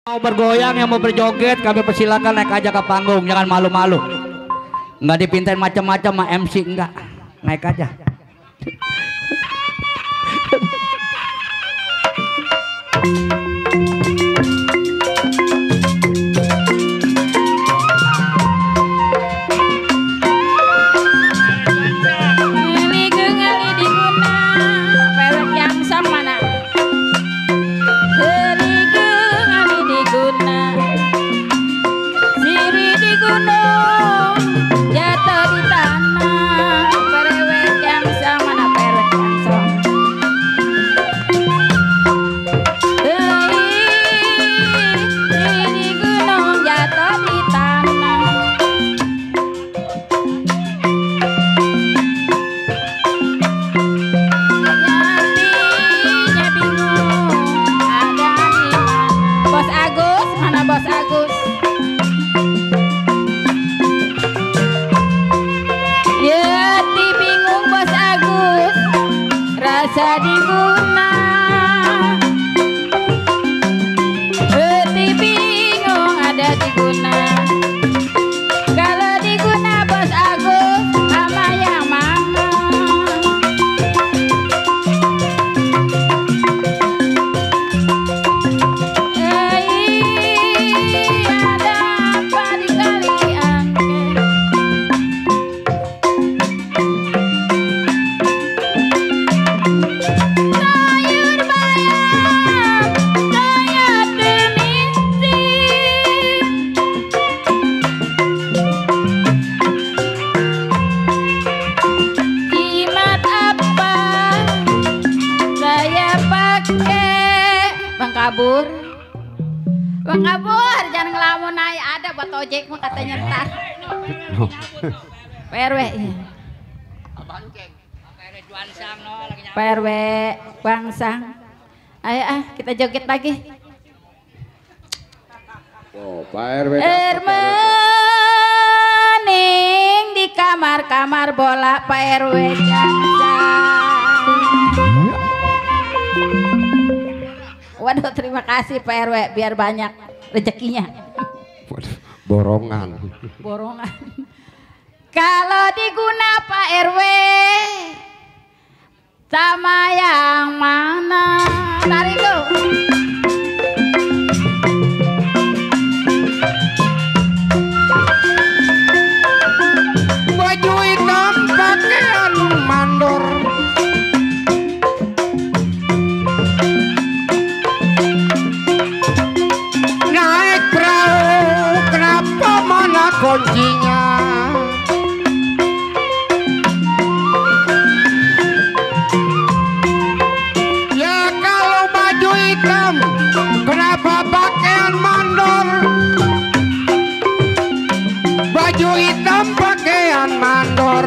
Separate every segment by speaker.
Speaker 1: Mau bergoyang, yang mau berjoget, kami persilakan naik aja ke panggung, jangan malu-malu. Nggak dipintain macam-macam sama MC, enggak, naik aja.
Speaker 2: Bang Kabur, jangan ngelamun aja, ada buat ojek mah katanya ntar. PRW ya. PRW Bangsang. Ayo kita joget lagi.
Speaker 3: Oh, Pak RW.
Speaker 2: Ermening di kamar-kamar bola Pak RW Waduh, terima kasih Pak RW, biar banyak rezekinya.
Speaker 3: Borongan.
Speaker 2: Borongan. Kalau diguna Pak RW sama yang mana? Tarik tuh.
Speaker 3: Baju hitam pakaian mandor. Naik perahu, kenapa mana kuncinya? Ya kalau baju hitam, kenapa pakaian mandor? Baju hitam pakaian mandor.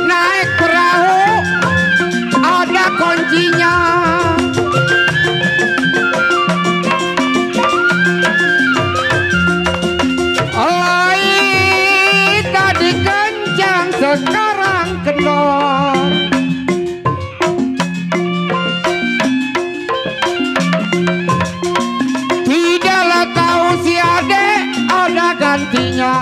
Speaker 3: Naik perahu, ada kuncinya. Tadi kencang sekarang kendor. Tidaklah tahu si adek ada gantinya.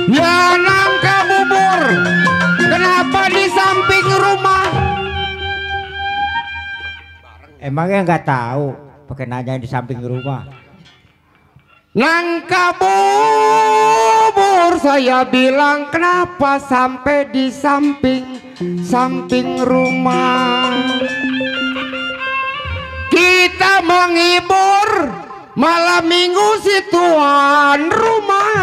Speaker 3: Ya nangka bubur, kenapa di samping rumah?
Speaker 4: Emangnya nggak tahu pakai nanya di samping rumah.
Speaker 3: Nangka bubur saya bilang kenapa sampai di samping rumah. Kita menghibur malam minggu si tuan rumah.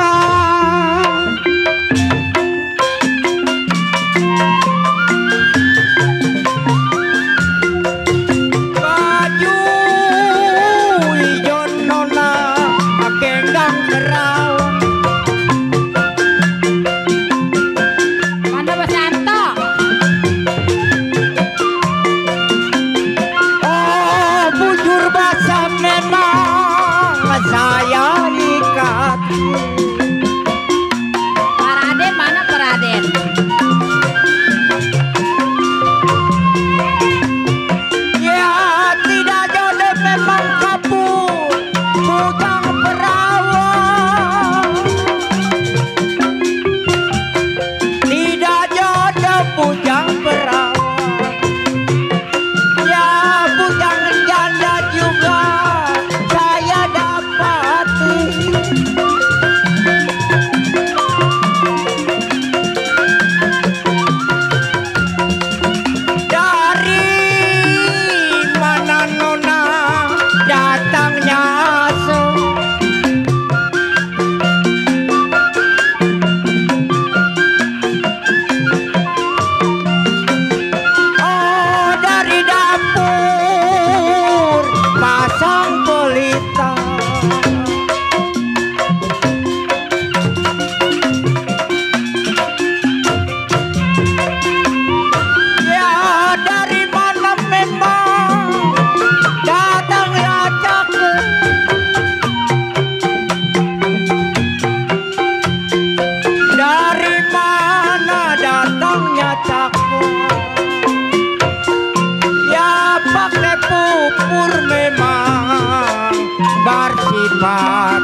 Speaker 3: simpan